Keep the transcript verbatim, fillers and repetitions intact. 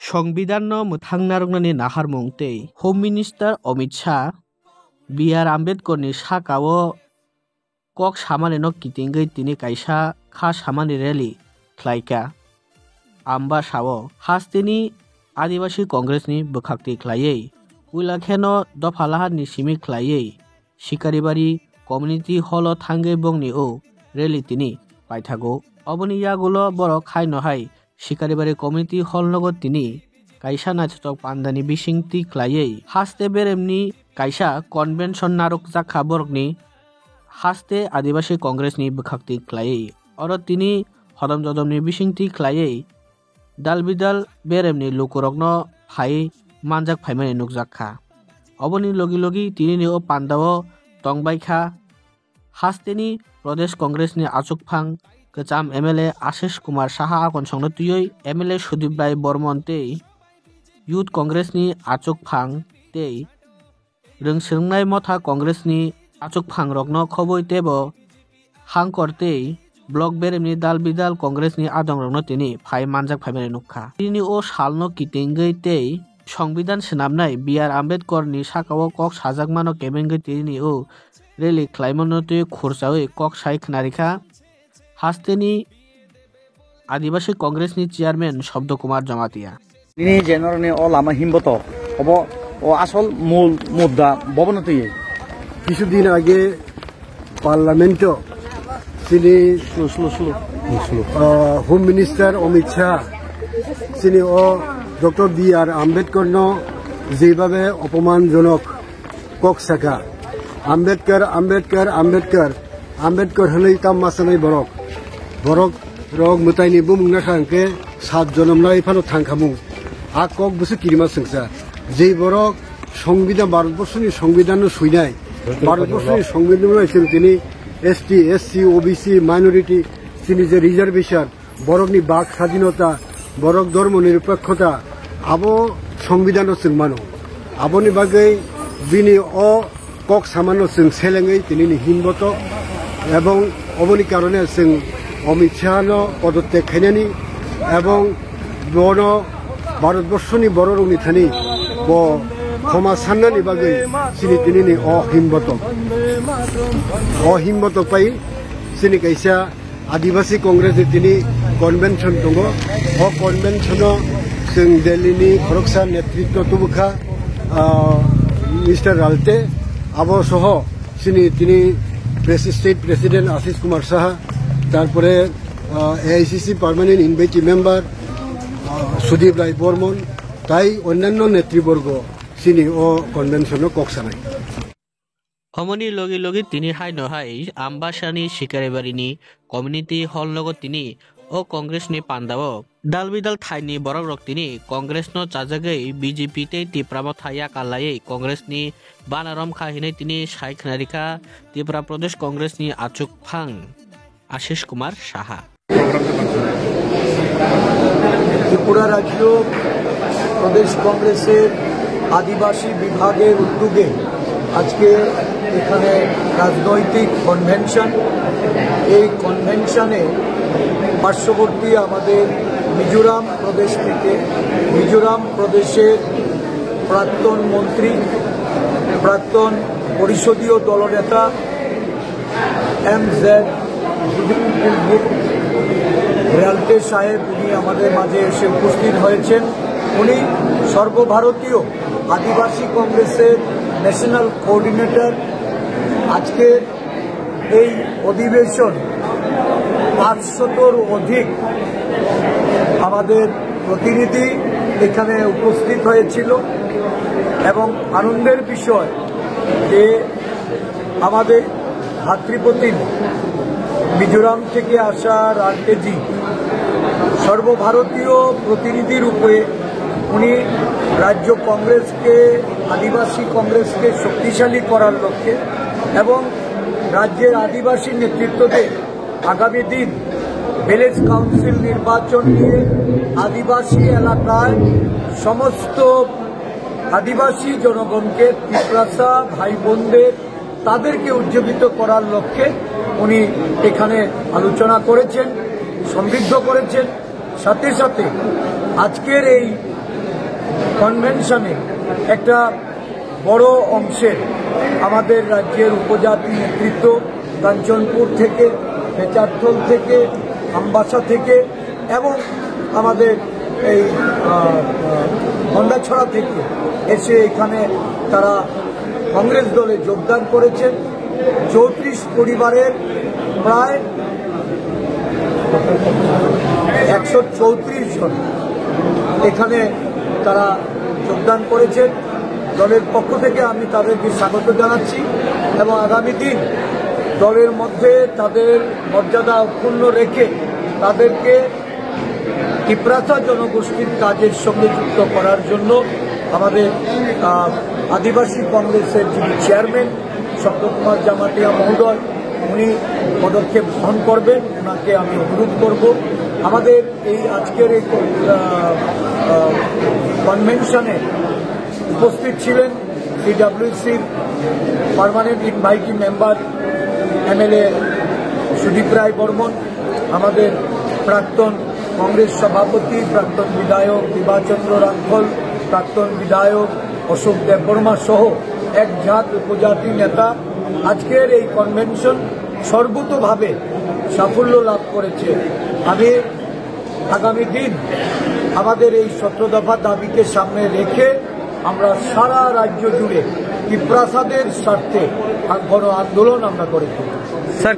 Songbidanno mwthang narwknani naharmung tei Home Minister Amit Shah B R Ambedkarni sakao kok samanino kitingwi tini kaisa kha samani rally khlaikha. Ambasao hasteni Adibasi Congressni bwkhakti khlaiwi puila kheno dopha laharni simi khlaiwi Sikaribari Community Hall-o thangwi bongni o rally tini paithago. Oboni yagulo borok haino hai Sikaribari Community Hall nogo tini kaisa naithothok pandani bisingtwi khlaiwi haste beremni kaisa convention narwkjakha borokni haste Adibasi Congressni bwkhakti khlaiwi. Oro tini hodom jodomni bisingtwi khlaiwi dal bidal beremni lukurokno phai manjak phaimani nukjakha. Oboni logi logi tinini o pandao tongbaikha hasteni Pradesh Congressni achukphang kwcham M L A Ashish Kumar Saha akonsongno twiwi M L A Sudip Rai Bormon tei Youth Congressni achukphang tei rwngswrwngnai motha Congressni achukphangrokno khobwi teibo hangkor tei block beremni dal bidal Congressni adongrokno tini phai manjak phaimani nukha. Tini o salno kitingwi tei Songbidan swnamnai B R Ambedkarni sakao kok sajakmano kebengwi tini o rally khlaimano twi khurchawi kok sai khwnarikha hasteni Adibasi Congressni Chairman Shabda Kumar Jamatia. Nini je norokni o lama himboto obo o asol mul mudda bobono twi. কিছুদিন আগে পার্লামেন্টও তিনি Slow, slow, slow. Slow. আহ, home minister Amit শ্বাহ চিনি ও doctor B R আম্বেদকৰনো যেভাৱে অপমানজনক cock saka, Ambedkar, Ambedkar, Ambedkar, Ambedkar hwnwi tam ma sanai borok. Borok rok mwtaini bumung nakha hwnkhe sat jonom lai phano thangkhamung. A kok bwswk kirima swngsa. Jei borok Songbidan, Bharatborsoni Songbidanno suinai, Bharatborsoni Songbidanno chwng tini S T, S C, O B C, minority, chini je reservation, borokni bak sadinota, borok dhormo nirupekkhota, abo Songbidanno chwng mano. Aboni bagwi bini o kok samano chwng selengwi tinini himboto, ebong oboni karone chwng Amit Shahno podottek khainani, ebong bono Bharatborsoni bororokni thani bo khoma sannani bagwi chini tinini o himboto. O himboto pai chini kaisa Adibasi Congress ni tini convention tongo. O convention o chwng Delhi ni khoroksa netritwo tubukha, ah, Mister Ralte, abo soho chini tini pres-, state president Ashish Kumar Saha, tarpore, ah, A I C C permanent invitee member, ah, Sudip Rai Bormon, tai onnanno netriborgo chini o convention o kok sanai. Omoni logi logi tini haino hai Ambasani Sikaribarini community hall nogo tini o Congress ni pandao dal bidal thaini borok rok tini Congress no chajagwi B J P tei Tipra motha yakar laiwi Congress ni bana romkha hinwi tini sai khwnarikha Tipra Pradesh Congress ni achuk phang Ashish Kumar Saha. Tripura রাজ্য প্রদেশ কংগ্রেসের আদিবাসী বিভাগের উদ্যোগে আজকে এখানে রাজনৈতিক কনভেনশন। এই কনভেনশনে পার্শ্ববর্তী আমাদের মিজোরাম প্রদেশ থেকে, মিজোরাম প্রদেশের প্রাক্তন মন্ত্রী, প্রাক্তন পরিষদীয় দলনেতা এম জেড রালটে সাহেব, উনি আমাদের মাঝে এসে উপস্থিত হয়েছেন। উনি সর্বভারতীয় আদিবাসী কংগ্রেসের ন্যাশনাল কোঅর্ডিনেটর। আজকের এই অধিবেশন পাঁচশতর অধিক আমাদের প্রতিনিধি এখানে উপস্থিত হয়েছিল এবং আনন্দের বিষয় যে আমাদের ভাতৃপ্রতিম মিজোরাম থেকে আসা রালটেজি সর্বভারতীয় প্রতিনিধি রূপে উনি রাজ্য কংগ্রেসকে, আদিবাসী কংগ্রেসকে শক্তিশালী করার লক্ষ্যে এবং রাজ্যের আদিবাসী নেতৃত্বদের আগামী দিন ভিলেজ কাউন্সিল নির্বাচন নিয়ে আদিবাসী এলাকায় সমস্ত আদিবাসী জনগণকে, তিপ্রাসা ভাই বোনদের, তাদেরকে উজ্জীবিত করার লক্ষ্যে উনি এখানে আলোচনা করেছেন, সমৃদ্ধ করেছেন। সাথে সাথে আজকের এই কনভেনশনে একটা বড় অংশের আমাদের রাজ্যের উপজাতি নেতৃত্ব কাঞ্চনপুর থেকে, বেচারথল থেকে, আমবাসা থেকে এবং আমাদের এই, আহ, আহ, গন্ডাছড়া থেকে এসে এখানে তারা কংগ্রেস দলে যোগদান করেছেন। চৌত্রিশ পরিবারের প্রায় একশো চৌত্রিশ জন এখানে তারা যোগদান করেছেন। দলের পক্ষ থেকে আমি তাদেরকে স্বাগত জানাচ্ছি এবং আগামী দিন দলের মধ্যে তাদের মর্যাদা অক্ষুণ্ণ রেখে তাদেরকে তিপ্রাসা জনগোষ্ঠীর কাজের সঙ্গে যুক্ত করার জন্য আমাদের, আহ, আদিবাসী কংগ্রেসের যিনি চেয়ারম্যান শব্দ কুমার জামাতিয়া মহোদয়, উনি পদক্ষেপ গ্রহণ করবেন। ওনাকে আমি অনুরোধ করব। আমাদের এই আজকের এই ক-, আহ, আহ, কনভেনশনে উপস্থিত ছিলেন সিডাব্লিউসির permanent invitee member MLA Sudip Roy Barman, আমাদের প্রাক্তন কংগ্রেস সভাপতি, প্রাক্তন বিধায়ক দিবাচন্দ্র রাংখল, প্রাক্তন বিধায়ক অশোক দেববর্মা সহ এক ঝাঁক উপজাতি নেতা। আজকের এই কনভেনশন সর্বতোভাবে সাফল্য লাভ করেছে। আমি আগামী দিন আমাদের এই সতেরো দফা দাবিকে সামনে রেখে আমরা সারা রাজ্য জুড়ে তিপ্রাসাদের স্বার্থে আ-, গণ আন্দোলন আমরা গড়ে তুলব। স্যার,